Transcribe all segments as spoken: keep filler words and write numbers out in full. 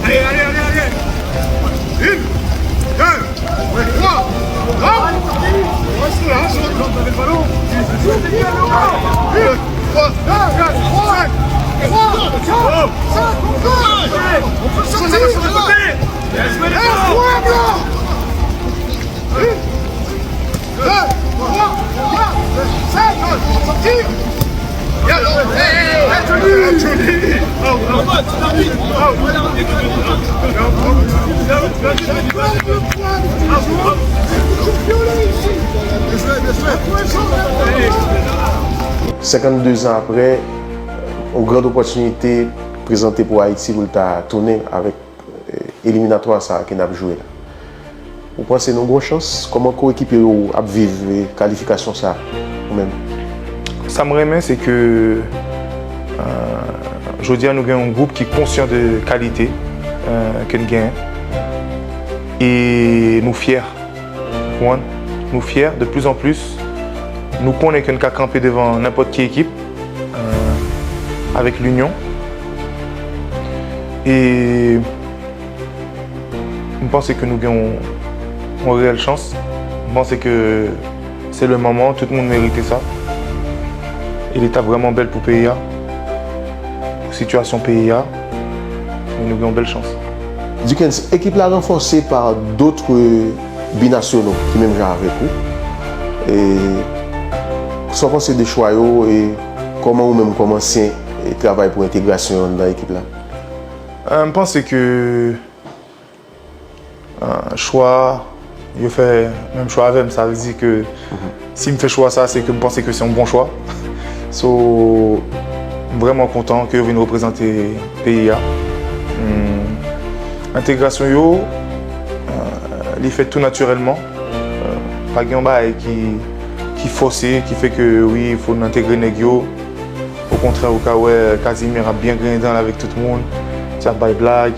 Allez, allez, allez, allez. Une, deux, trois, hop. Deux, trois, quatre, cinq, trois, cinq, on peut sortir. Senkannde zan apre, yon grand opòtinite prezante pou Ayiti pou l ta tounen avèk eliminatwa sa a ke n ap jwe la. Ou panse nou gen yon chans? Kòman koekipye w ap viv kalifikasyon sa a, ou menm? Sa m renmen, se ke jodi a nou gen yon gwoup ki konsyan de kalite ke n genyen. E nou fyè. Ou konprann? Nou fyè de plus en plus. Nou konnen ke n ka kanpe devan nenpòt ki ekip avèk linyon. E M panse ke nou gen yon, yon reyèl chans. M panse ke se le moman, tout moun merite sa. E li t ap vrèman bèl pou peyi a, pou sitiyasyon peyi a. Men nou gen yon bèl chans. Dickens, ekip la ranfòse pa dòt binasyonal ki menm jan avèk ou. E sa w panse de chwa yo e kòman ou menm kòm ansyen travay pou entegrasyon yo anndan ekip la? M panse ke chwa, yo fè menm chwa avè m. Sa vle di ke si m fè chwa sa, se ke m panse ke se yon bon chwa. So, m vrèman kontan ke yo vin reprezante peyi a. Entegrasyon yo, li fèt tou natirèlman. Pa gen yon bagay ki, ki fòse, ki fè ke wi, fò n entegre nèg yo. Okontrè, ou ka wè Casimir ap byen griyen dan l avèk tout moun, misye ap bay blag.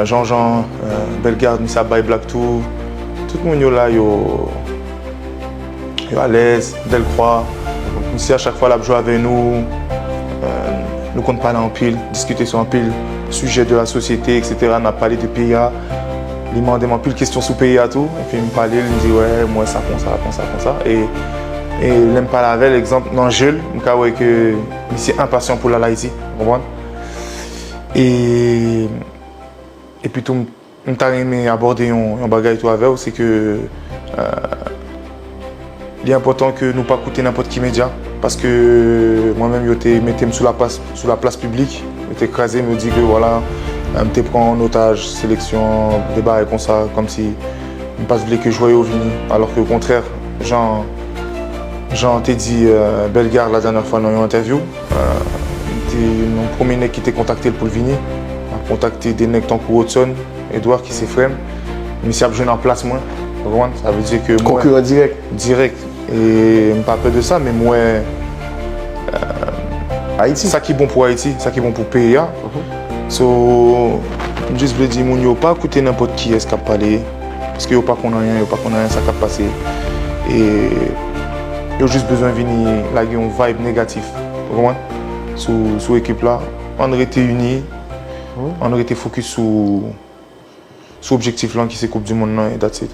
Jean-Jean Bellegarde, misye ap bay blag tou. Tout moun yo la, yo, yo alèz. Delcroix, misye a chak fwa l ap jwe avè nou, nou konn pale anpil, diskite sou anpil sijè de la sosyete, et cetera. N ap pale de peyi a. Li mande m anpil kesyon sou peyi a tou. Epi m pale l, m di, wè, m wè sa konsa, konsa, konsa. E, e lè m pale avè l, egzanp, nan je l, m ka wè ke misye enpasyan pou l al Ayiti. Ou konprann? E, epi tou, m, m ta renmen abòde yon, yon bagay tou avè w, se ke, li enpòtan ke nou pa koute nenpòt ki medya, paske mwen menm, yo te mete m sou laplas, sou laplas piblik, yo te kraze m, yo di ke, vwala, m te pran an otaj seleksyon, de bagay konsa, kòmsi m pa t vle ke jwè yo vini, alò ke okontrè, jan, jan te di Bellegarde la dènyè fwa nan yon entèvyou, m te yon premye nèg ki te kontakte l pou l vini, m ap kontakte de nèg tankou Rodson Edouard ki se frè m, misye ap jwe nan plas mwen, ou konprann? Sa vle di ke mwen. Konkiran dirèk. Dirèk. E m pa pè de sa, men m wè Ayiti, sa ki bon pou Ayiti, sa ki bon pou peyi a. So, m jis vle di moun yo pa koute nenpòt kiyès k ap pale, paske yo pa konn anyen, yo pa konn anyen sa k ap pase. E yo jis bezwen vini lage yon vibe negatif, ou konprann? Sou, sou ekip la. Ann rete ini, ann rete fokis sou, sou objektif lan ki se koup di mond lan e that's it.